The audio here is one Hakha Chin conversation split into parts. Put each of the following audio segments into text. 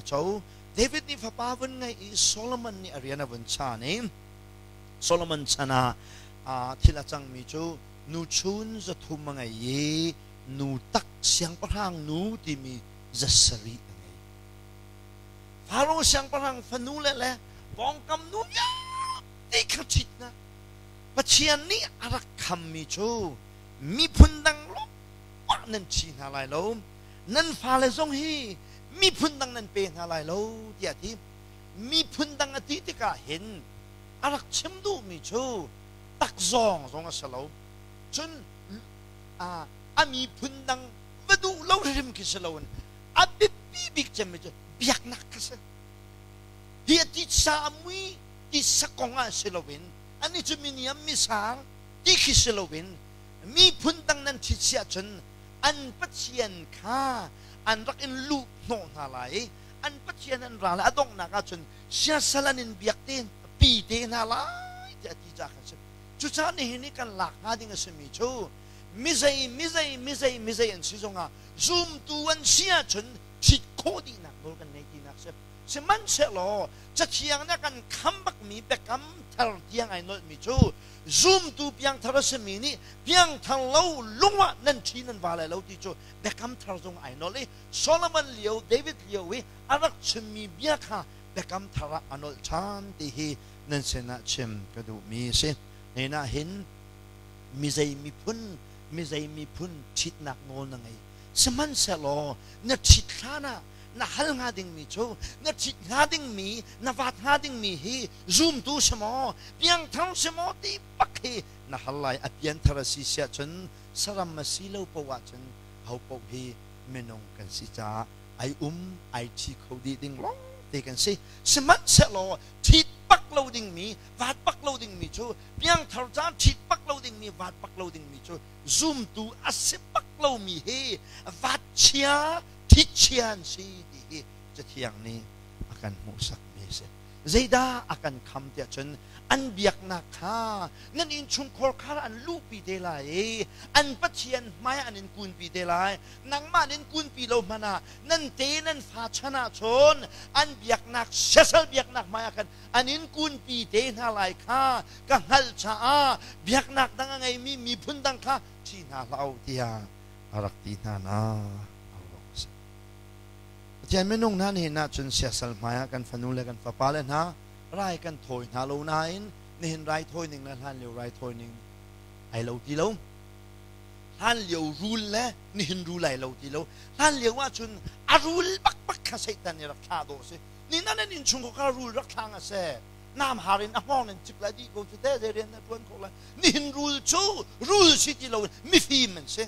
co. David nih fapa vun ngeih i Solomon nih a rian a vun chaan i Solomon chan ah thil a cangmi cu nuchun 300 a ngei i nu tak siangpahrang nu timi 700 a ngei. Faro siangpahrang fanu le pawngkam nu vialte kha ṭhit hna. Pathian nih a rak khammi cu miphun dang lawngah nan ṭhi hna lai lo, nan fale zong hi miphun dang nan pe hna lai lo tiah a ti. Miphun dang a ti tikah hin a rak chim duhmi cu takzawng zong a si lo. Cun a miphun dang va duh lo hrim khi si loin a biapi bik cemmi cu biaknak kha si. Hi a titsa a mui titsa kong ah si loin ani cu miniam misang ti khi si loin miphun dang nan ṭhit si ahcun an pathian kha an rak in luh hnawh hna lai i an pathian an ra lai a donghnak ahcun siasal an in biak te pi te hna lai tiah a ti caah khan si. Cucaah nihin i kan lak hnga ding a simi cu mizei mizei mizei mizei an si zongah zumtu an si ahcun ṭhit khawh dihnak nawl kan ngei tinak si. Sihmanhsehlaw Cathiang nih a kan kham bakmi biakam thar tiang ai nolhmi cu zumtu piangthar a simi nih piangthar lo lung ah nan ṭhi nan va lai lo ti cu biakam thar zong ai nolh i Solomon lio David lio i a rak chimmi bia kha biakam thar ah a nolh ṭhan ti hi nan sinah chim ka duhmi a si. Nihin ah hin mizei miphun mizei miphun ṭhitnak nawl na ngei. Sihmanhsehlaw na ṭhit hlan ah na hal hnga dingmi cu na ṭhit hnga dingmi na vat hnga dingmi hi zumtu si maw piangthar si maw ti bak hi na hal lai. A pianthar a si siah cun saram a si lo paoh ahcun ho paoh hi minung kan si caah ai um ai ṭhi kho dih ding lawng te kan si. Sihmanhsehlaw ṭhit bak lo dingmi vat bak lo dingmi cu piangthar caan ṭhit bak lo dingmi vat bak lo dingmi cu zumtu a si bak lomi hi vat chia ṭhitchia an si ti hi Cathiang nih a kan hmuhsakmi a si. Zeidah a kan kham tiah cun an biaknak kha nan innchungkhar kha an luhpi te lai i an Pathian hmai an in kunpi te lai. Nangmah nin kunpi lo hmanh ah nan te nan fa chan ah cun an biaknak siasal biaknak hmai ah khan an in kunpi te hna lai kha ka hngalh caah biaknak dang a ngeimi miphun dang kha ṭhi hna hlah u tiah a rak ti hna na a ruang a si. Pathian minung hna nihin ah cun siasal hmai ah kan fanu le kan fapa le hna rai kan thawi hna lo nain nihin rai thawi ning le hlan lio rai thawi ning ai lo ti lo. Hlan lio rul le nihin rul ai lo ti lo. Hlan lio ah cun a rul bakbak kha Satan nih rak thlah dawh a si. Ni nan an innchung kha rul rak thla nga seh. Nam har in a hngawng nan cip lai dih ko cu te zei rian na tuan khawh lai. Nihin rul cu rul si ti lo in mifim an si.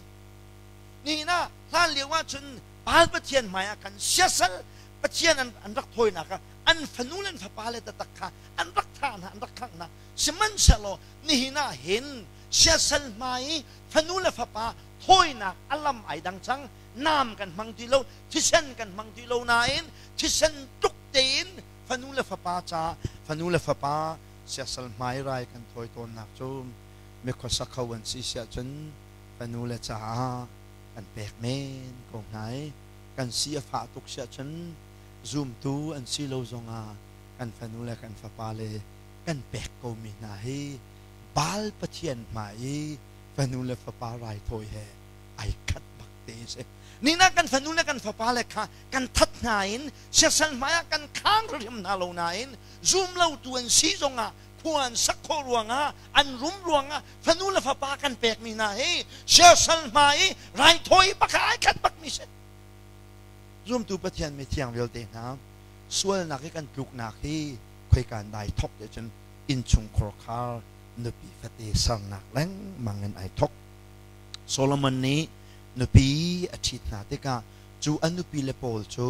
Nihin ah hlan lio ah cun Baal pathian hmai ah khan siasal pathian an rak thawinak ah an fanu le an fapa le taktak kha an rak thah hna, an rak khangh hna. Sihmanhsehlaw nihin ah hin siasal hmai i fanu le fapa thawinak a lam ai dang cang. Nam kan hmang ti lo, thisen kan hmang ti lo nain thisen tuk tein fanu le fapa ca fanu le fapa siasal hmai rai kan thawi tawnnak cu mikhuasa kho an si siah cun fanu le caah kan pek men ko hna i kan si a fah tuk siah cun zumtu an si lo zongah kan fanu le kan fapa le kan pek komi hna hi Baal pathian hmai i fanu le fapa raithawi he ai khat bak te a si. Nina kan fanu le kan fapa le kha kan that hna in siasal hmai ah kan khang hrim hna lo nain zum lo tu an si zongah khua an sak khawh ruangah an rum ruangah fanu le fapa kan pekmi hna hi siasal hma i raithawi bak ai khat bakmi si. Zumtu Pathian mi thiang vialte hna sualnak i kan tluknak hi khoikan dai thok te cun innchungkhar khar nupi fate sernak lengmang in ai thok. Solomon nih nupi a ṭhit hna tikah cu a nupi le pawl cu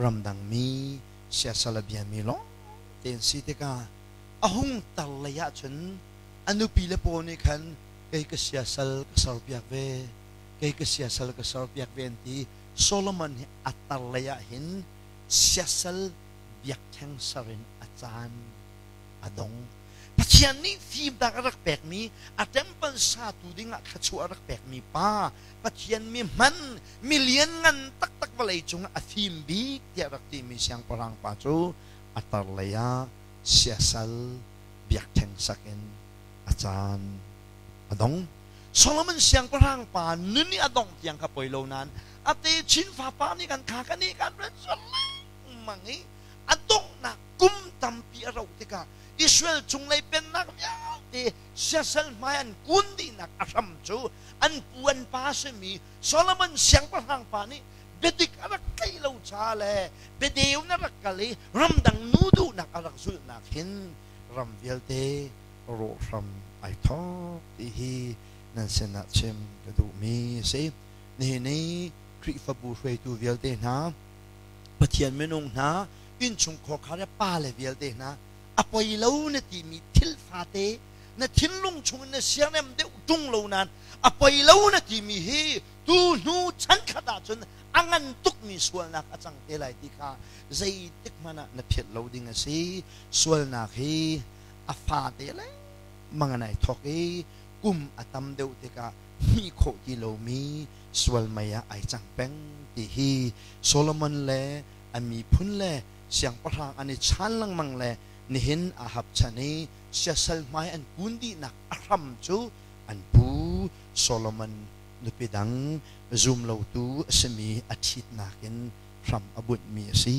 ramdang mi siasal a biami lawng te an si tikah a hung tar lei ahcun a nupi le pawl nih khan kei ka siasal ka serpiak ve, kei ka siasal ka serpiak ve an ti. Solomon hi a tar lei ah hin siasal biakṭheng ser in a caan a dong. Pathian nih fimnak a rak pekmi, a temple satu dingah thluachuah a rak pekmi pa, Pathian mi hman, mi lianngan taktak. vawlei cungah a fim bik tiah rak timi siangpahrang pa cu a tar lei ah siasal biakṭheng sak in a caan a dong. Solomon siangpahrang pa nun i a dongh tiang kha poi lo nain a techin fapa nih kan kha kan i kan ren sual lengmang i a donghnak kum tampi a rauh tikah Israel cunglei pennak vialte siasal hmai an kun dihnak a hram cu an pu an pa simi Solomon siangpahrang pa nih biadik a rak tlaih lo ca le biadeu na rak kal i ramdang nu duhnak a rak zulhnak hin ram vialte rawhram ai thawk ti hi nan sinah chim ka duhmi a si. Nihin i Khrihfabu hruaitu vialte hna, Pathian minung hna, innchungkhar khar le pale vialte hna, a poi lo na timi thil fate na thinlung chungin na siarem deuh ṭung lo nain a poi lo na timi hi tu hnu chan khat ahcun a ngan tukmi sualnak a cang te lai ti kha zeitik hmanh ah na philh lo ding a si. Sualnak hi a fate lengmang in ai thawk i kum a tam deuh tikah hmih khawh ti lomi sual mei ah ai cang peng ti hi Solomon le a miphun le siangpahrang an i chan lengmang le nihin Ahab chan i siasal hmai an kun dihnak a hram cu an pu Solomon nupi dang zum lotu a simi a ṭhitnak in hram a bunhmi a si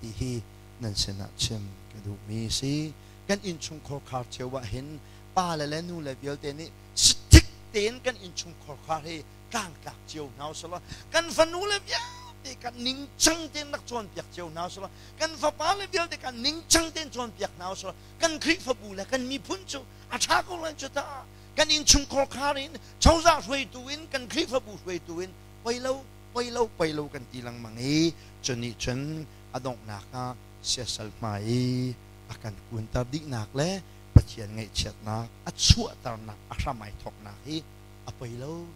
ti hi nan sinah chim ka duhmi a si. Kan innchungkhar khar cio ah hin pale le nule vialte nih sitik tein kan innchungkhar khar hi tlangtlak cio hna usih law kan fanule vialte kan ningcang tein rak cawnpiak cio hna usih law kan fapale vialte kan ningcang tein cawnpiak hna usih law kan Khrihfabu le kan miphun cu a ṭha ko lai cu ta. Kan innchungkhar khar in cozah hruaitu in kan Khrihfabu hruaitu in poi lo poi lo poi lo kan ti lengmang i cu nih cun a donghnak ah siasal hmai i a kan kunter dihnak le Pathian ngaihchiatnak a chuahternak a hram ai thawknak hi a poi lo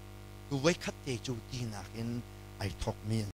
tu voikhat te cu tinak in ai thawkmi an.